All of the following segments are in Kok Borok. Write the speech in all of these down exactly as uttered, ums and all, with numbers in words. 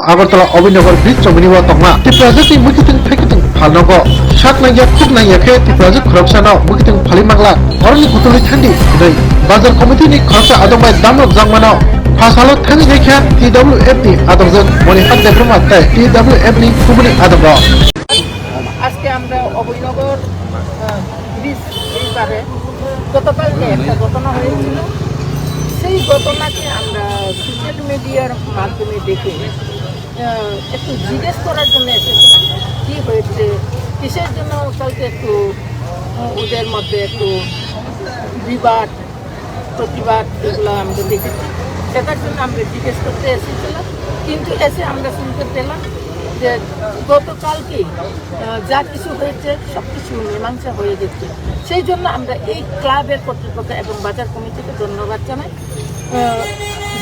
Agartala Obinagar bridge chomini o tongma Tiprajwk ni mwkhitwng phaikitwng phalnogo sak nangya khuk nangya khe Tiprajwk khoroksano mwkhitwng phalwi mangla. Oroni kutulwi thandi hinwi bazar committee ni khoroksa adong bai damrok jakmano phasalo thangwi naikha T W F ni adongjwk Monihat Debbarma tei T W F ni kubuni adongo. আজকে আমরা অভয়নগর, আহ, ব্রিজ এই পারে গতকালকে একটা ঘটনা হয়েছিল। সেই ঘটনাকে আমরা সোশ্যাল মিডিয়ার মাধ্যমে দেখে, আহ, একটু জিজ্ঞেস করার জন্য এসেছিলাম, কি হয়েছে, কিসের জন্য কালকে একটু, আহ, ওদের মধ্যে একটু বিবাদ, প্রতিবাদ এগুলো আমরা দেখেছি। সেটার জন্য আমরা জিজ্ঞেস করতে এসেছিলাম, কিন্তু এসে আমরা শুনতে পেলাম যে গতকালকেই, আহ, যা কিছু হয়েছে সব কিছু মীমাংসা হয়ে গেছে। সেই জন্য আমরা এই ক্লাবের কর্তৃপক্ষ এবং বাজার কমিটিকে ধন্যবাদ জানাই, আহ,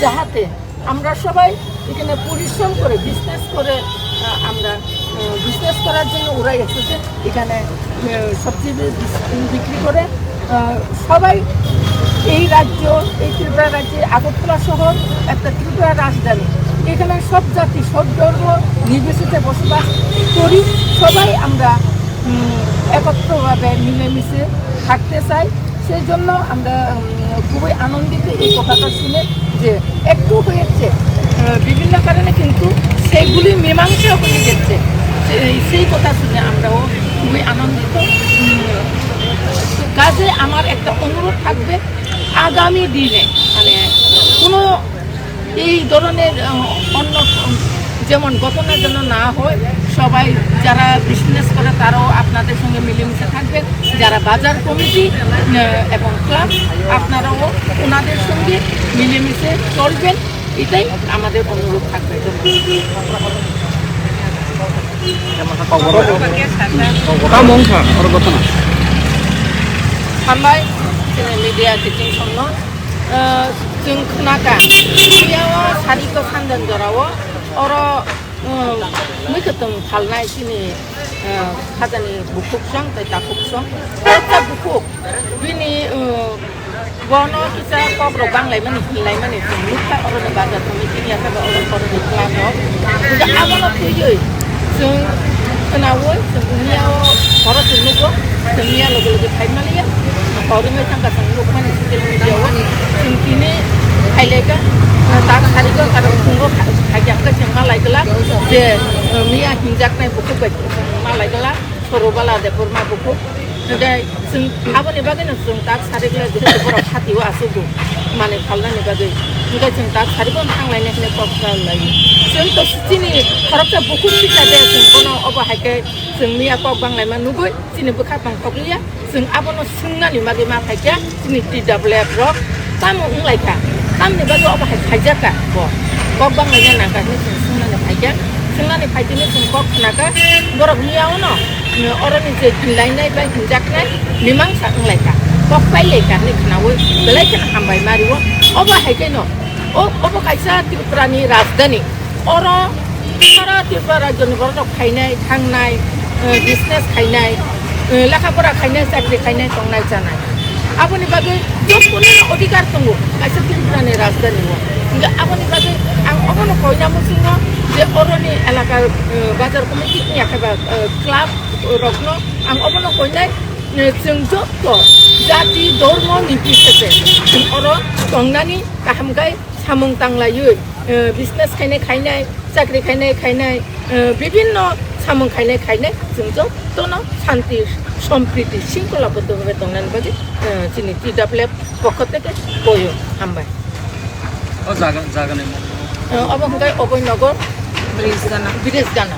যাহাতে আমরা সবাই এখানে পরিশ্রম করে, বিজনেস করে, আহ, আমরা, আহ, বিজনেস করার জন্য ওরা এসেছে এখানে, আহ, সবজি বি-, বিস-, বিক্রি করে। আহ, সবাই এই রাজ্য, এই ত্রিপুরা রাজ্যে আগরতলা শহর একটা ত্রিপুরা রাজধানী। এখানে সব জাতি, সব ধর্ম নির্বিশেষে বসবাস করি। সবাই আমরা, উম, একত্রভাবে মিলেমিশে থাকতে চাই। সেই জন্য আমরা, উম, খুবই আনন্দিত এই কথাটা শুনে যে একটু হয়েছে, আহ, বিভিন্ন কারণে, কিন্তু সেগুলি মীমাংসা হয়ে গেছে। সেই, সেই কথা শুনে আমরাও খুবই আনন্দিত। উম, কাজে আমার একটা অনুরোধ থাকবে, আগামী দিনে মানে কোনো এই ধরনের, আহ, অন্য, উম, যেমন ঘটনা যেন না হয়, সবাই যারা বিজনেস করে তারাও আপনাদের সঙ্গে মিলেমিশে থাকবেন, যারা বাজার কমিটি, আহ, এবং ক্লাব আপনারাও ওনাদের সঙ্গে মিলেমিশে চলবেন, এটাই আমাদের অনুরোধ থাকবে। Tamo wngkha oro gotona. Hambai, chini media kiting songno. Ah, chwng khnakha, phiyao sariko sandan jorao, oro, ah, mwkhwtwng phalnai chini, ah, khajani bukhuk song tei takhuk song. Khoroksa bukhuk, bini, ah, bono kisa kokrok banglaimani, hinlaimani chwng nukha, oroni bazar committee ni yakhe ba oro oroni club rok. Hingkhe abono twiwi chwng khnaui, chwng miya o horo chwng nugo, chwng miya loge loge phai maliya. Horo wngwi thangkha chwng nukmani social media o. Chwng tini phailaikha, tak sarigo karon phungo phai, phaijakhe chwng malai glak je, miya hinjaknai bukhuk bai chwng malai glak, Sorobala Debbarma bukhuk. Hingkhe chwng aboni bagwino chwng tak sari glak, jehetu borok hati o aswk bo manwi phalnani bagwi. Hingkhe chwng tak sari bo thang laina hinwi kok sa lai. Chwng to chini khoroksa bukhuk tikha de, chwng bono obo hai khe chwng miya kok bang laima nugwi chini bwkha tong thok liya. Chwng abono swngnani bagwi ma phaikha chini T W F rok tamo wng laikha, tamni bagwi obo hai khaijakha bo. Kok bang laina nangkha hinwi chwng swngnani phaikha. Swngnani phaitini chwng kok khnakha, borok miya ono, mm, oroni je hinlainai bai hinjaknai mimangsa wnglaikha, kok pailaikha hinwi khnaui belai kheno hambai mario. Obo hai kheno, o, obo kaisa Tripurani rajdhani. Oro sara Tripura rajyoni borok rok phainai, thangnai, eh, business khainai, eh, lekha pora khainai, chakri khainai, tongnai chanai. Aboni bagwi jotono odhikar tongo kaisa Tripurani rajdhani o. Hingkhe aboni bagwi ang obono koina muchungo je oroni elaka, eh, bazar committee wngya khe ba, eh, club rokno ang obono koinai, eh, chwng joto jati, dhormo, nirbichese chwng oro tongnani kaham khe samung tanglaiwi, eh, business khainai khainai, chakri khainai khainai, eh, bibhinno samung khainai khainai, chwng jotono shanti, sompriti, shringkholaboddo bhabe tongnani bagwi, eh, chini T W F pokho theke koyo hambai. O jaga, jaga ni mung? Eh, obo hwnkhe Oboi Nogor. Bridge gana. Bridge gana.